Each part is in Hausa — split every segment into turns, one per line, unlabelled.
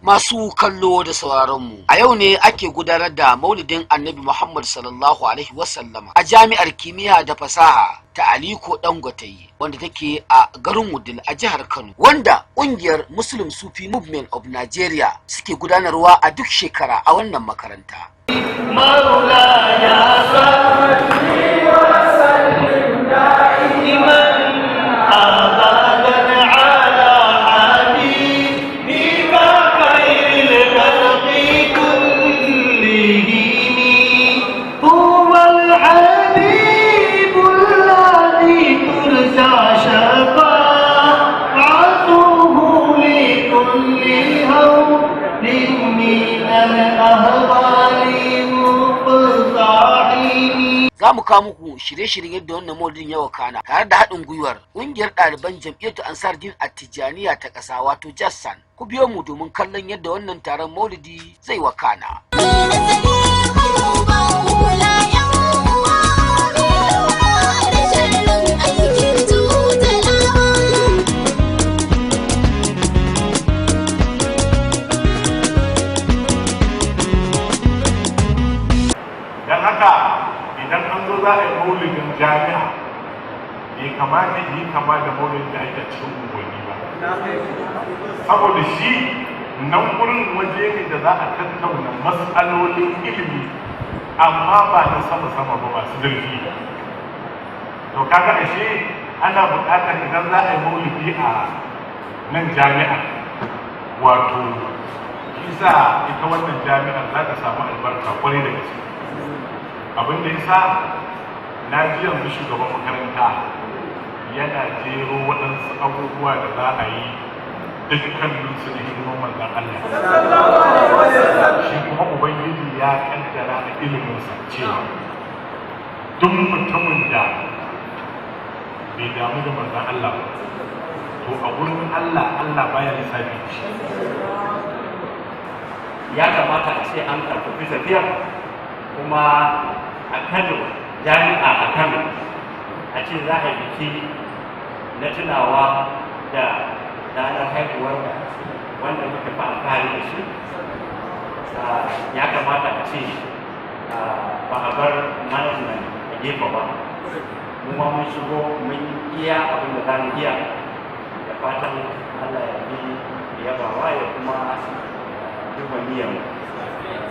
Masu kallo da sauraronmu, a yau ne ake gudanar da Maulidin Annabi Muhammad sallallahu alaihi wasallama a Jami'ar Kimiyya da Fasaha ta Aliko Dangote, wanda take a garin Wudil a jihar Kano, wanda ƙungiyar Muslim Sufi Movement of Nigeria suke gudanarwa a duk shekara a wannan makaranta.
مولاي صل وسلم دائما ابدا على حبيبك خير الخلق كلهم، هو الحبيب الذي ترجى شفاعته لكل هول من الأهوال مقتحم.
Za mu kawo muku shirye-shiryen yadda wannan maulidin ya wakana tare da haɗin gwiwar ƙungiyar ɗaliban Jam'iyyatu Ansar Din Attijaniya ta ƙasa, wato JASSAN. Ku biyo mu domin kallon yadda wannan taron maulidi zai wakana.
Uban hula yan uwa, da sharrin aikin tutalawa.
Don haka idan an zo za a yi maulidin jami'a, bai kamata yi kama da maulidin da ake cikin unguwanni ba, saboda shi nan wurin waje ne da za a tattauna matsalolin ilimi, amma ba na sama-sama ba, masu zurfi. To kaga ashe ana buƙatar idan za a yi maulidi a nan jami'a, wato kisa ita wannan jami'ar za ta samu albarka kwarai da gaske. Abin da yasa na ji yanzu shugaban makaranta yana jero waɗansu abubuwa da za a yi, dukkaninsu na hidiman Manzan Allah. Shi kuma Ubangiji ya kaddara a iliminsa cewa duk mutumin da bai damu da Manzan Allah ba, to a wurin Allah, Allah baya lissafi da shi.
Ya kamata a ce an karfafi tafiyar kuma a Kano, jami'a a Kano, a ce za a yi biki na tunawa da ranar haihuwar wanda muka fi alfahari da shi. Ya kamata a ce ba a bar management a gefe ba, mu ma mun shigo mun iya abin da za mu iya. Da fatan Allah ya bi yabawa ya kuma duba niyyar mu.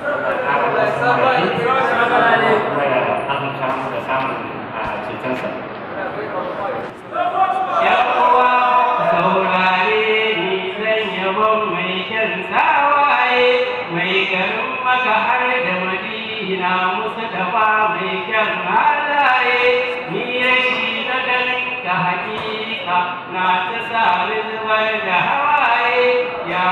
Allah ya ƙara masa mahaifi kuma ya azurta mu da samun cetonsa.
‘Yan uwa, saurare ni, zan yabon mai kyan sawaye, mai garin Maka har da Madina, Mustapha mai kyan halaye. Ni rashi na ganin ka hakika na ta sami zubar da hawaye, ya.